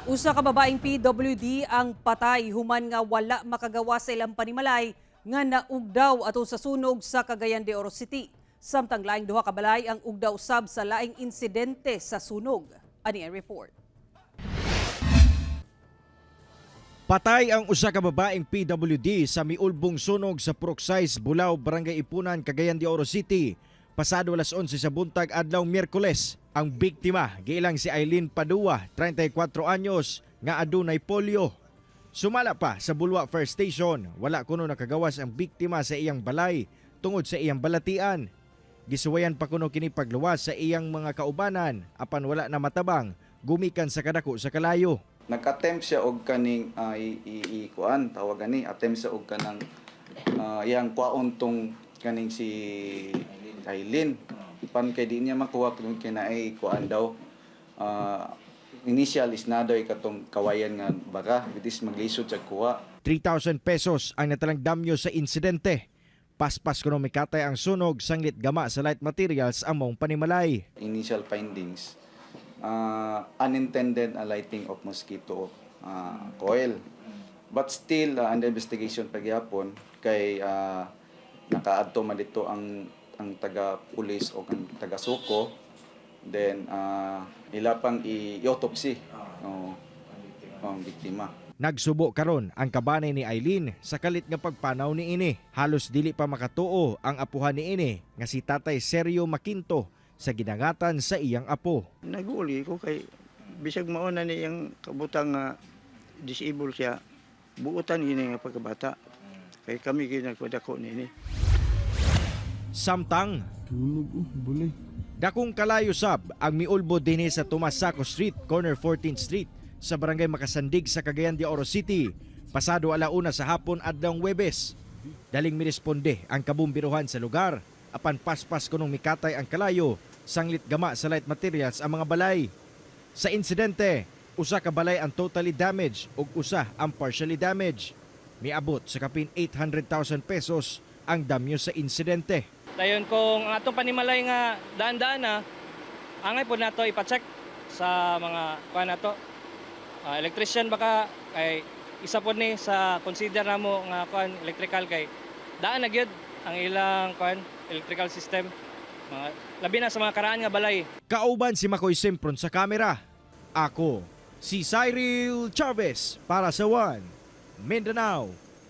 Usa ka babaeng PWD ang patay human nga wala makagawa sa ilang panimalay nga naugdaw ato sa sunog sa Cagayan de Oro City. Samtang laing duha ka balay ang ugdaw sab sa laing insidente sa sunog. Ani ang report. Patay ang usa ka babaeng PWD sa miulbong sunog sa Purok 6, Bulao, Barangay Ipunan, Cagayan de Oro City. Pasado alas 11 sa buntag adlaw Miyerkules. Ang biktima giilang si Eileen Padua, 34 anyos, nga adunay polio. Sumala pa sa Bulua Fire Station, wala kuno nakagawas ang biktima sa iyang balay tungod sa iyang balatian. Gisuwayan pa kuno kini pagluwas sa iyang mga kaubanan apan wala na matabang gumikan sa kadako sa kalayo. Nag-attempt siya og kaning i kuan tawag ani, attempt siya og kanang iyang kwaon tong kaning si Eileen pan kay di niya makuha kung kay naay kuan daw, initial is na daw katong kawayan nga bara, which is maglisod siya kuha. 3,000 pesos ang natalang damyo sa insidente. Paspas kuno mikatay ang sunog sanglit gama sa light materials ang maong panimalay. Initial findings, unintended lighting of mosquito coil, but still under investigation pagyapon kay nakaadto man dito ang taga pulis o ang taga suko, then ila pang i-autopsy, oh, ang biktima. Nagsubo karon ang kabanay ni Eileen sa kalit nga pagpanaw ni ini. Halos dili pa makatuo ang apuhan ni ini nga si Tatay Sergio Maquinto sa gidangatan sa iyang apo. Naguli ko kay bisag mauna ni iyang kabutang nga disable siya, buutan gini nga pagkabata. Kay kami ginagpadako nini. Samtang dakong kalayo sab ang miulbo dinhi sa Tomas Saco Street, corner 14th Street sa Barangay Makasandig sa Cagayan de Oro City. Pasado alauna sa hapon adlawng Webes. Daling miresponde ang kabumbiruhan sa lugar apan paspas kunong mikatay ang kalayo sanglit gama sa light materials ang mga balay. Sa insidente, usa ka balay ang totally damaged ug usa ang partially damaged. Miabot sa kapin 800,000 pesos ang damyo sa insidente. Dayon kung ang atong panimalay nga daan-daan na, angay po nato ipa-check sa mga kuan nato. Electrician baka kay isa po ni sa consider namo nga kuan electrical kay daan na gyud ang ilang kuan electrical system. Mga labi na sa mga karaan nga balay. Kauban si Makoy Sempron sa kamera. Ako, si Cyril Chavez para sa One Mindanao.